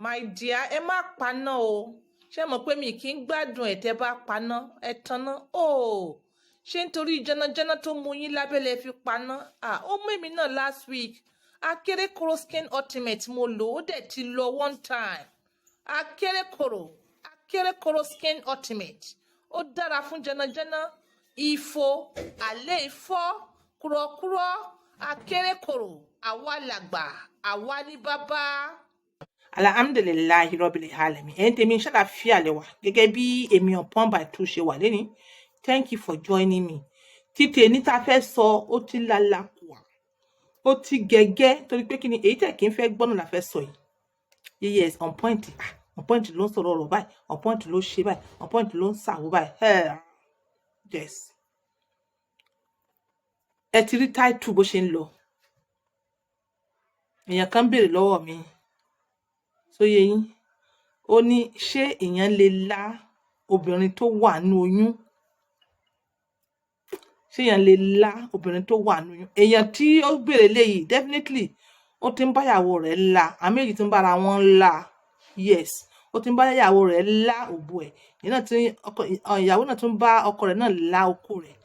My dear, ẹ má paná o. Ṣé mọ̀ pé mi kì í gbádùn ẹ̀ tẹ́ bá paná, ẹ tanná o. Ṣé nítorí jẹnajẹna tó mú yín lábẹ́lẹ̀ fi paná? Ah, ó mú èmi náà last week. Akérèkọ́rọ́ Skin Ultimate mo lò ó, dẹ̀ ti lọ one time. Akérèkọ́rọ́, Akérèkọ́rọ́ Skin Ultimate, ó dára fún jẹnajẹna, ifo, àlẹ́ ifọ́, kúrọ́kúrọ́. Akérèkọ́rọ́, àwa làgbà, àwa ní bàbá. Alhamdulillahi rabbil alamin. Ẹ̀yin tèmi, ṣàlàáfíà lẹ wà gẹ́gẹ́ bí èmi on point by two ṣe wà lẹ́ni? Thank you for joining me. Títí ní tá a fẹ́ sọ, ó ti lálàkùà, ó ti gẹ́gẹ́, torí pé kí ni èyí tẹ̀ kí n fẹ́ gbọ́nà la fẹ́ sọ yìí. Yes, on point. Ah, on point ló ń sọ̀rọ̀ ọ̀rọ̀ báyìí, on point ló ṣe báyìí, on point ló ń ṣàwó báyìí. Yes, ẹ ti rí táìtù bó ṣe ń lọ. Èèyàn kan béèrè lọ́wọ́ mi sóye yín, ó ní ṣé èèyàn lè lá obìnrin tó wà nínú oyún? Ṣé èèyàn lè lá obìnrin tó wà nínú oyún? Èèyàn tí ó béèrè léyìí, definitely ó ti ń báyàwó rẹ̀ la, àmì èyí tí ń bára wọn la. Yes, ó ti ń bá ìyàwó rẹ̀ lá òbò ẹ̀, ìyẹn náà tí ọkọ ìyàwó náà tún bá ọkọ rẹ̀ náà lá okó rẹ̀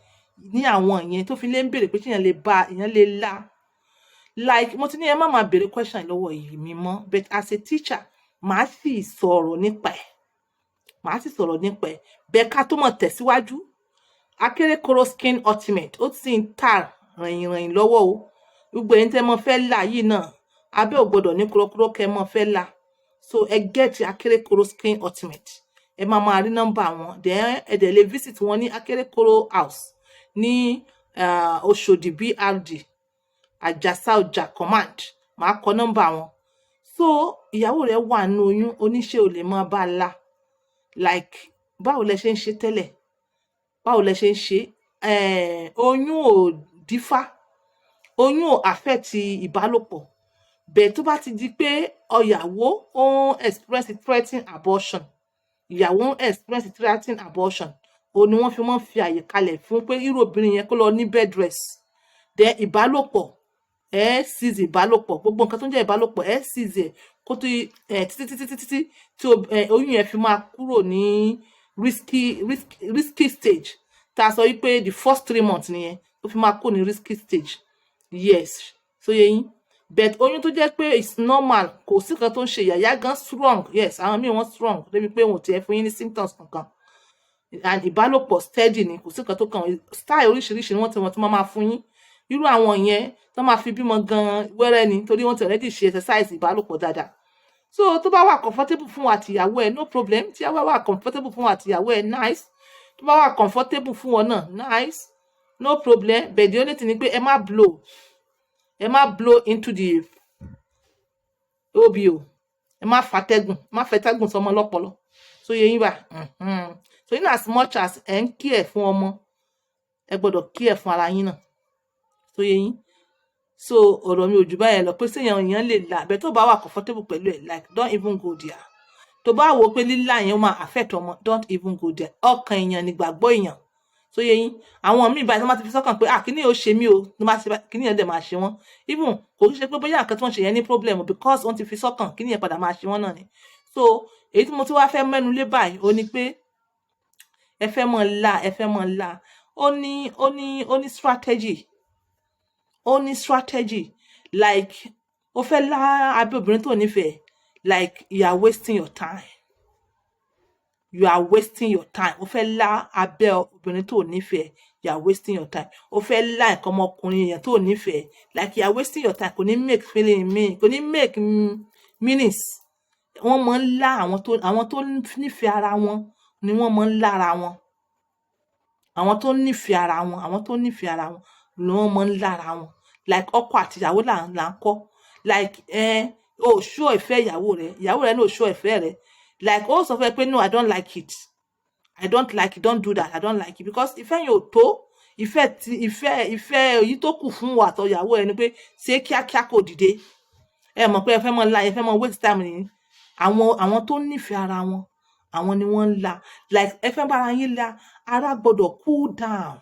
ní àwọn ìyẹn tó fi lé ń béèrè pé ṣé èèyàn lè bá, èèyàn lè lá. Like mo ti ní, ẹ má máa béèrè question lọ́wọ́ yìí mi mọ́, but as a teacher, màá sì sọ̀rọ̀ nípa ẹ̀, màá sì sọ̀rọ̀ nípa ẹ̀ bẹ́ẹ̀. Ká tó mọ̀ tẹ̀síwájú, Akérèkọ́rọ́ Skin Ultimate, ó sì ń tà ràyìnràyìn lọ́wọ́ o. Gbogbo ẹ̀yin tẹ́ mọ́ fẹ́ là yìí náà, abẹ́ ò gbọ́dọ̀ ní kúrọ́kúrọ́ kẹ́ mọ́ fẹ́ là. So ẹ get Akérèkọ́rọ́ Skin Ultimate. Ẹ máa máa rí nọ́mbà wọn, then ẹ dẹ̀ lè visit wọn ní Akérèkọ́rọ́ House ní Òṣòdì BRD, Àjàsà Ọjà Command. Màá kọ nọ́mbà wọn. So ìyàwó rẹ̀ wà nínú oyún, oníṣẹ́ ò lè máa bá a la. Like, báwo lẹ ṣe ń ṣe tẹ́lẹ̀? Báwo lẹ ṣe ń ṣe? Oyún ò dífá, oyún ò affect ìbálòpọ̀ bẹ́ẹ̀. Tó bá ti di pé ọ̀yàwó ó ń express threatening abortion, ìyàwó ń express threatening abortion, òun ni wọ́n fi máa ń fi àyè kalẹ̀ fún pé irú obìnrin yẹn kó lọ ní bed rest. Then ìbálòpọ̀, ẹ cease ìbálòpọ̀, gbogbo nǹkan tó ń jẹ́ ìbálòpọ̀, ẹ cease ẹ̀ kó tó ẹ títí títí títí tí oyún yẹn fi máa kúrò ní risky stage tá a sọ wípé the first 3 months nìyẹn tó fi máa kúrò ní risky stage. Yes, so yé yín. But oyún tó jẹ́ pé it's normal, kò sí nǹkan tó ń ṣe, yàyà gan strong. Yes, àwọn míì wọ́n strong débi pé wọn ò tiẹ̀ fún yín ní symptoms kankan, and ìbálòpọ̀ steady ni, kò sí nǹkan tó kàn wọ́n. Style oríṣiríṣi ni wọ́n ti máa fún yín. Irú àwọn yẹn tó máa fi bímọ gan wẹ́rẹ́ ni, torí wọ́n ti already ṣe exercise ìbálòpọ̀ dáadáa. So tó bá wà comfortable fún àtìyàwó ẹ, no problem. Tí ìyàwó wà comfortable fún àtìyàwó ẹ, nice. Tó bá wà comfortable fún wọn náà, nice, no problem. But the only thing ni pé ẹ má blow, ẹ má blow into the obo, ẹ má fàtẹ́gùn, má fẹ́tẹ́gùn sọmọ lọ́pọlọ. So yẹ yín bá. So in as much as ẹ ń kí ẹ fún ọmọ, ẹ gbọ́dọ̀ kí ẹ fún ara yín náà. So yẹ yín. So ọ̀rọ̀ mi ò jù báyẹn lọ, pé séèyàn, èèyàn lè là bẹ́ẹ̀ tó bá wà comfortable pẹ̀lú ẹ̀. Like, don't even go there. Tó bá wò ó pé lílà yẹn ó máa affect ọmọ, don't even go there. Ọkàn èèyàn nígbàgbọ́ èèyàn. So yẹ yín. Àwọn míì báyìí, tó máa ti fi sọ́kàn pé, ah, kíní yóò ṣe mí o, tó máa ṣe kíní yẹn dẹ̀ máa ṣe wọ́n. Even kò kí ṣe pé bóyá nǹkan tí wọ́n ṣe yẹn ní problem, because wọ́n ti fi sọ́kàn, kíní yẹn padà máa ṣe wọ́n náà ni. So èyí tí mo ti wá fẹ́ mẹ́nu lé báyìí, ó ní pé ẹ fẹ́ mọ̀ la, ẹ fẹ́ mọ̀ la, ó ní strategy, ó ní strategy. Like, ó fẹ́ lá abẹ́ obìnrin tó nífẹ̀ẹ́, like, you are wasting your time, you are wasting your time. Ó fẹ́ lá abẹ́ obìnrin tó nífẹ̀ẹ́, you are wasting your time. Ó fẹ́ lá nǹkan ọmọkùnrin yẹn tó nífẹ̀ẹ́, like, you are wasting your time. Kò ní make feeling me, kò ní make meanings. Wọ́n máa ń lá, àwọn tó nífẹ̀ẹ́ ara wọn ni wọ́n máa ń lára wọn. Àwọn tó nífẹ̀ẹ́ ara wọn, àwọn tó nífẹ̀ẹ́ ara wọn ni wọ́n máa ń lára wọn. Like, ọkọ àti ìyàwó là ń kọ́. Like, o show ìfẹ́ ìyàwó rẹ, ìyàwó rẹ ní o show ìfẹ́ rẹ. Like, ó sọ fún ẹ pé, "No, I don't like it, I don't like it, don't do that, I don't like it," because ìfẹ́ yẹn ò tó. Ìfẹ́ ti ìfẹ́ èyí tó kù fún wa àtọyàwó ẹ ni pé ṣé kíákíá kò dìde. Ẹ mọ̀ pé ẹ fẹ́ mọ la, ẹ fẹ́ mọ waste time nìyí. Àwọn tó nífẹ̀ẹ́ ara wọn, àwọn ni wọ́n ń la. Like, ẹ fẹ́ bára yín la, ara gbọ́dọ̀ cool down,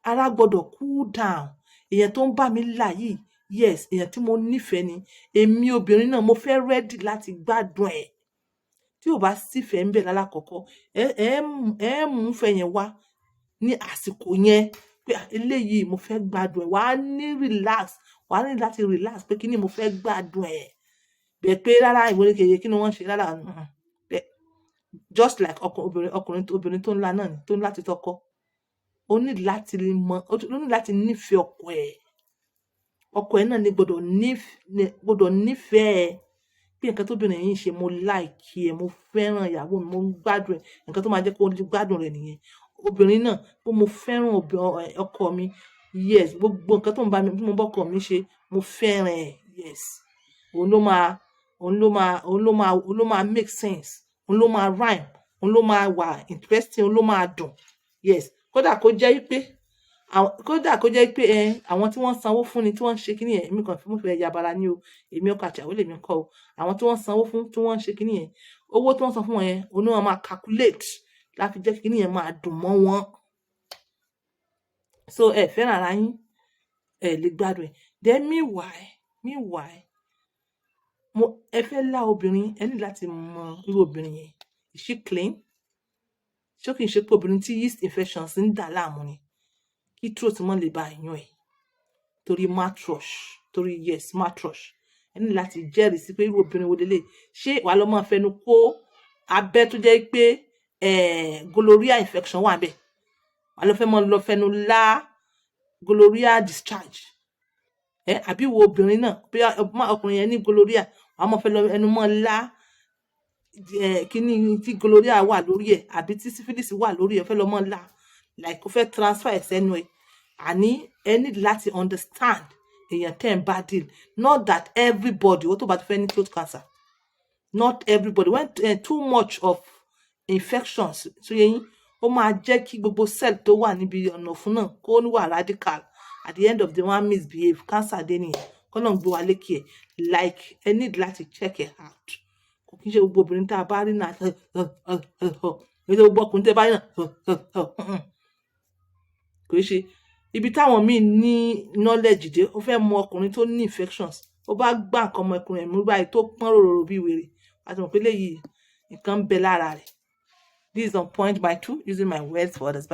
ara gbọ́dọ̀ cool down. Èèyàn tó ń bá mi là yìí, Yes, èèyàn tí mo nífẹ̀ẹ́ ni. Èmi obìnrin náà, mo fẹ́ ready láti gbádùn ẹ̀. Tí ò bá sífẹ̀ẹ́ ń bẹ̀ lálákọ̀ọ́kọ́, ẹ mú fẹ́ yẹn wá ní àsìkò yẹn pé, "Ah, eléyìí mo fẹ́ gbádùn ẹ̀." Wàá ní relax, wàá ní láti relax pé kí ni mo fẹ́ gbádùn ẹ̀. Bẹ́ẹ̀ pé rárá, ìwé kéye kí ni wọ́n ń ṣe rárá. Bẹ́ẹ̀ just like ọkọ obìnrin, ọkùnrin, obìnrin tó ń la náà ni tó ń láti tọkọ, ó ní láti mọ, ó ní láti nífẹ̀ẹ́ ọkọ ẹ̀. Ọkọ ẹ̀ náà ní gbọ́dọ̀ nífẹ̀ẹ́ pé nǹkan tóbìnrin yìí ń ṣe, mo like ẹ̀, mo fẹ́ràn ìyàwó mi, mo ń gbádùn ẹ̀. Nǹkan tó máa jẹ́ kó gbádùn rẹ̀ nìyẹn. Obìnrin náà pé mo fẹ́ràn ọkọ mi, yes, gbogbo nǹkan tó ń bá mi, tí mo bá ọkọ mi ṣe, mo fẹ́ràn ẹ̀. Yes, òun ló máa make sense, òun ló máa rhyme, òun ló máa wà interesting, òun ló máa dùn. Yes, kódà kó jẹ́ pé ẹ àwọn tí wọ́n sanwó fún ni tí wọ́n ń ṣe kíní yẹn, èmi kàn fún fẹ́ yabara ní o, èmi ọkọ àti ìyàwó lèmi kọ́ o. Àwọn tí wọ́n sanwó fún, tí wọ́n ń ṣe kíní yẹn, owó tí wọ́n san fún wọn yẹn, òun ni wọ́n máa calculate láti jẹ́ kí kíní yẹn máa dùn mọ́ wọn. So ẹ fẹ́ràn ara yín, ẹ lè gbádùn ẹ̀. Then meanwhile, mo ẹ fẹ́ lá obìnrin, ẹ ní láti mọ irú obìnrin yẹn. Is she clean? Ṣé kìí ṣe pé obìnrin tí yeast infections ń dà láàmú ni, kí throat mọ́ lè ba yún ẹ̀ torí mouthwash, torí, yes, mouthwash. Ẹ ní láti jẹ́rìí sí pé irú obìnrin wo lélẹ̀. Ṣé wàá lọ máa fẹnu kó abẹ́ tó jẹ́ pé gonorrhea infection wà bẹ́ẹ̀? Wàá lọ fẹ́ mọ́ lọ fẹnu lá gonorrhea discharge ẹ? Àbí wo obìnrin náà, bí ọkùnrin yẹn ní gonorrhea, wàá mọ̀ fẹ́ lọ ẹnu mọ́ lá kíní tí gonorrhea wà lórí ẹ̀, àbí tí syphilis wà lórí ẹ̀, fẹ́ lọ mọ́ lá, like ó fẹ́ transfer ẹ̀ sẹ́nu ẹ̀? Àní ẹ need láti understand èèyàn tẹ́ ń bá deal. Not that everybody, ó tó bá ti fẹ́ ní throat cancer, not everybody. When too much of infections tó yẹ yín, ó máa jẹ́ kí gbogbo cell tó wà níbi ọ̀nà ọ̀fun náà kó wà radical. At the end of the one, misbehave, cancer dé nìyẹn. Kọ́nà gbé wa lékè ẹ̀. Like, ẹ need láti check it out. Kò kí n ṣe gbogbo obìnrin tá a bá rí náà, kò ṣe gbogbo ọkùnrin tá a bá rí náà. Kò ṣe ibi táwọn míì ní knowledge dé. Ó fẹ́ mọ ọkùnrin tó ní infections, ó bá gbá nǹkan ọmọkùnrin ẹ̀ mú báyìí tó pọ́n ròròrò bí wèrè, a ti mọ̀ pé léyìí, nǹkan ń bẹ lára rẹ̀. This is On Point by Two, using my words for others.